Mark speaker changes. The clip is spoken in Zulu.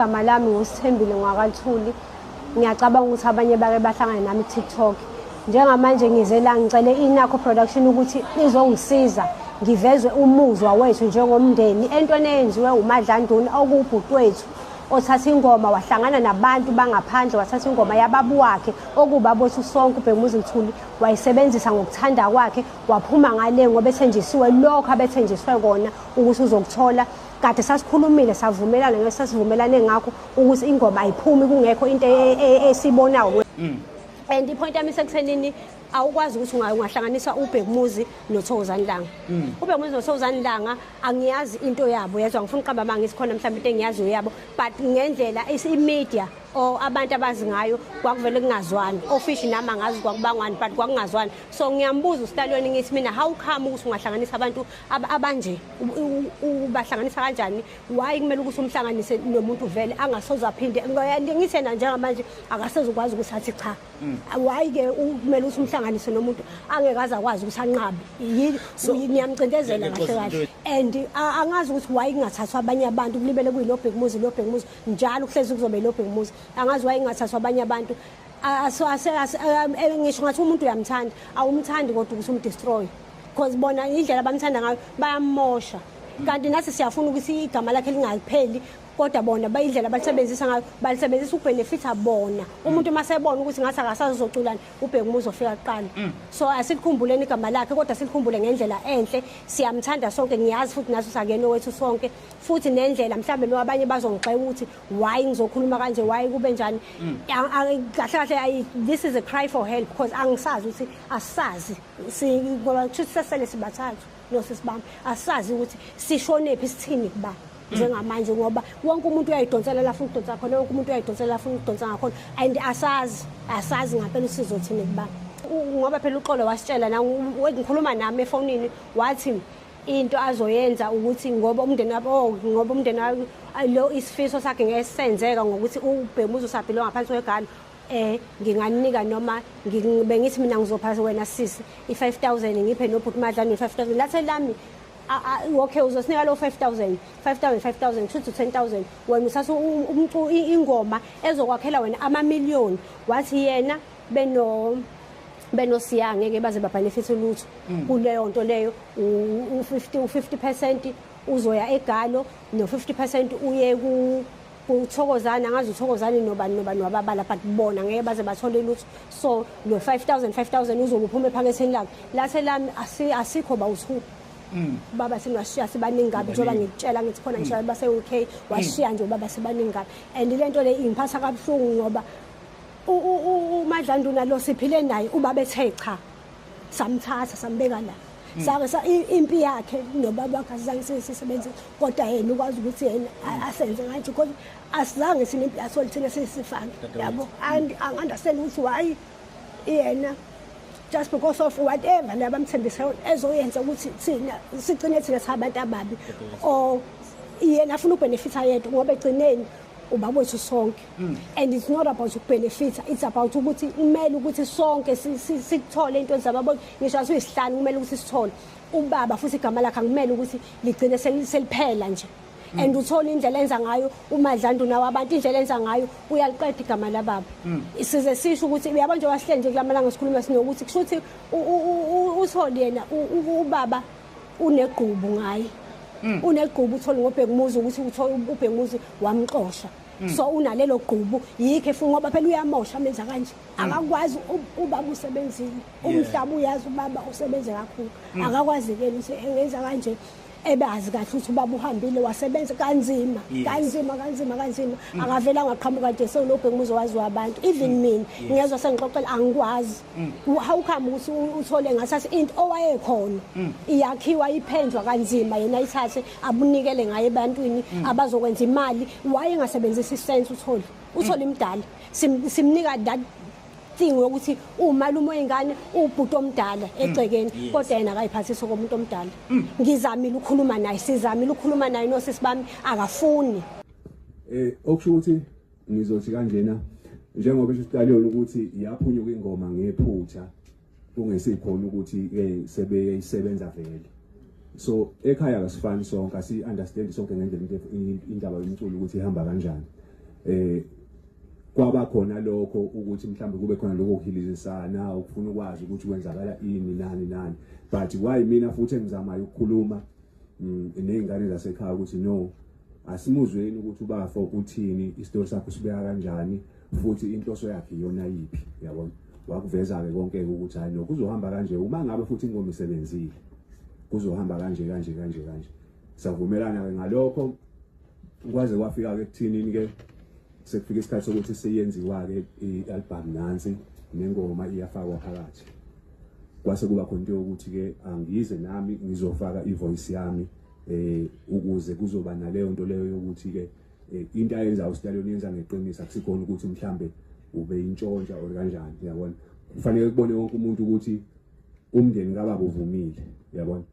Speaker 1: Igama lami nguSithembile ngwakaLuthuli. Ngiyacabanga ukuthi abanye bake bahlangane nami ku-TikTok. Njengamanje ngize la ngicele iNakho Production ukuthi izongisiza ngivezwe umuzwa wethu njengomndeni entweni eyenziwe uMadlanduna okuwubhuti wethu othatha ingoma wahlangana nabantu bangaphandle, wathatha ingoma yababa wakhe okuwubaba wethu sonke uBhekumuzi Luthuli, wayisebenzisa ngokuthanda kwakhe, waphuma ngale ngoba ethenjisiwe lokho abethenjiswe kona ukuthi uzokuthola. Kade sasikhulumile savumelana ngeke sasivumelane ngakho ukuthi ingoma ayiphumi kungekho into esibonayo. And ipoint yami isekuthenini awukwazi ukuthi ungahlanganisa uBhekumuzi noThokozani Langa. UBhekumuzi noThokozani Langa angiyazi into yabo, yezwa, ngifuna uqamba amanga isikhona mhlawumbe into engiyaziyo yabo, but ngendlela i-media or abantu abazi ngayo kwakuvele kungazwani. Ofishi nami angazi kwakubangwani, but kwakungazwani. So ngiyambuza uStallion ngithi mina, how come ukuthi ungahlanganisa abantu abanje, ubahlanganisa kanjani? Why kumele ukuthi umhlanganise nomuntu vele angasoze aphinde? Ngithi yena njengamanje akasezukwazi ukuthi athi cha. Why ke kumele ukuthi umhlanganise nomuntu angeke aze akwazi ukuthi anqabe? Ngiyamcindezela kahle kahle, and angazi ukuthi why kungathathwa abanye abantu, kulibele kuyilo Bhekumuzi, lo Bhekumuzi njalo, kuhlezi kuzobe lo Bhekumuzi. Angazi why kungathathwa abanye abantu. Ngisho ngathi umuntu uyamthanda, awumthandi kodwa ukuthi umdestroy, because bona indlela abamthanda ngayo bayamosha, kanti nathi siyafuna ukuthi igama lakhe lingapheli, kodwa bona bayindlela abalisebenzisa ngayo, balisebenzisa ukubenefitha bona. Umuntu uma sebona ukuthi ngathi akasazi uzoculana, uBhekumuzi ofika kuqala. So asilikhumbuleni igama lakhe, kodwa silikhumbule ngendlela enhle. Siyamthanda sonke, ngiyazi futhi naso sakuyena wethu sonke. Futhi nendlela mhlawumbe noma abanye bazongigxeka ukuthi why ngizokhuluma kanje, why kube njani, kahle kahle this is a cry for help, because angisazi ukuthi asazi ngoba kusho ukuthi sesele sibathathu nosisi bami, asazi ukuthi sishonephi, sithini kuba njengamanje, ngoba wonke umuntu uyayidonsela la afuna ukudonsa khona, wonke umuntu uyayidonsela la afuna ukudonsa ngakhona, and asazi ngampela usizothini kuba, ngoba phela uXolo wasitshela na ngikhuluma nami efonini, wathi into azoyenza ukuthi ngoba umndeni wabo, oh, ngoba umndeni wabo lo isifiso sakhe ngeke senzeka ngokuthi uBhekumuzi usabhilwe ngaphansi kwegalo, nginganika noma bengithi mina ngizopha wena sisi i-5000, ngiphe nobhuti Madlane i-5000. Lathe lami, okay, uzosinika lo 5000, 5000, 5000, kusho ukuthi 10,000, wena usatha ingoma ezokwakhela wena amamiliyoni. Wathi yena benosiya ngeke baze babenefit lutho kuleyo nto leyo. U-50, u-50% uzoya egalo, no-50% uye ku kuThokozani, angazi uThokozani nobani nobani wababala, but bona ngeke baze bathole lutho. So lo 5000, 5000 uzobe uphuma ephaketheni lakhe. Lathe lami asikho bawu-two, baba singashiya sibaningi kabi, njengoba ngikutshela ngithi khona ngisho base-UK washiya nje ubaba, sibaningi kabi, and le nto le ingiphatha kabuhlungu ngoba uMadlanduna lo siphile naye, ubaba ethe cha, samthatha sambeka la, sake impi yakhe nobaba wakhe asizange sisebenzise, kodwa yena ukwazi ukuthi yena asenze kanje, because asizange sinempi yatholi thina sisifake yabo, and angi-understand ukuthi why yena, just because of whatever le abamthembise ezoyenza ukuthi thina sigcine thina sabantu ababi, or yena afuna ukubenefitha yedwa, ngoba egcineni ubaba wethu sonke, and it's not about ukubenefitha, it's about ukuthi kumele ukuthi sonke sikuthole into zababo. Ngisho asuyisihlanu, kumele ukuthi sithole ubaba, futhi igama lakhe akumele ukuthi ligcine seliphela nje. And uthola indlela enza ngayo uMadlanduna wabantu, indlela enza ngayo uyaliqeda igama lababa. Size sisho ukuthi uyabo nje wasihle nje kulamalanga sikhuluma sinokuthi kusho ukuthi uthole yena ubaba unegqubu ngaye, unegqubu uthole ngoBhekumuzi, ukuthi uthole uBhekumuzi wamxosha, so unalelo gqubu, yikho efuna, ngoba phela uyamosha menza kanje, akakwazi. Ubaba usebenzile, umhlaba uyazi ubaba usebenze kakhulu, akakwazi ke ukuthi engenza kanje ebazi kahle ukuthi ubaba uhambile wasebenza kanzima, kanzima, kanzima, kanzima, akavele angaqhamuka nje sewunobhekumuzi waziwa abantu. Even mina ngiyezwa sengixoxela, angikwazi how come ukuthi uthole ngathatha into owayekhona iyakhiwa iphenjwa kanzima, yena ayithathe abunikele ngayo ebantwini abazokwenza imali. Wayengasebenzisi isense, uthole imdala, simnika that thing yokuthi umalume wengane, ubhuti omdala egcekeni, kodwa yena akayiphathisi komuntu omdala. Ngizamile ukukhuluma naye, sizamile ukukhuluma naye nosisi bami, akafuni.
Speaker 2: Okusho ukuthi ngizothi kanjena, njengoba esho Stallion ukuthi yaphunyuka ingoma ngephutha, kungesikhona ukuthi ke sebeyisebenza vele. So ekhaya kasifani sonke, asi understand sonke ngendlela into indaba yomculo ukuthi ihamba kanjani. Kwaba khona lokho ukuthi mhlawumbe kube khona lokho kuhilizisana, ukufuna ukwazi ukuthi kwenzakala ini nani nani, but why mina futhi engizamayo ukukhuluma ney'ngane zasekhaya ukuthi no, asimuzweni ukuthi ubafo uthini, isitori sakho sibeka kanjani, futhi inhloso yakhe iyona yiphi, yabona. Wakuveza-ke konke-ke ukuthi hayi no, kuzohamba kanje, uma ngabe futhi ingoma isebenzile kuzohamba kanje kanje kanje kanje. Savumelana-ke ngalokho, kwaze kwafika-ke ekuthinini-ke sekufika isikhathi sokuthi seyenziwa-ke i-album nansi nengoma iyafakwa phakathi. Kwase kuba khona into yokuthi-ke angize nami ngizofaka i-voice yami ukuze kuzoba naleyo nto leyo yokuthi-ke into ayenzayo uStallion yenza ngeqiniso, akusikhona ukuthi mhlambe ube intshontsha or kanjani, uyabona. Kufanele kubone wonke umuntu ukuthi umndeni kababa uvumile, uyabona.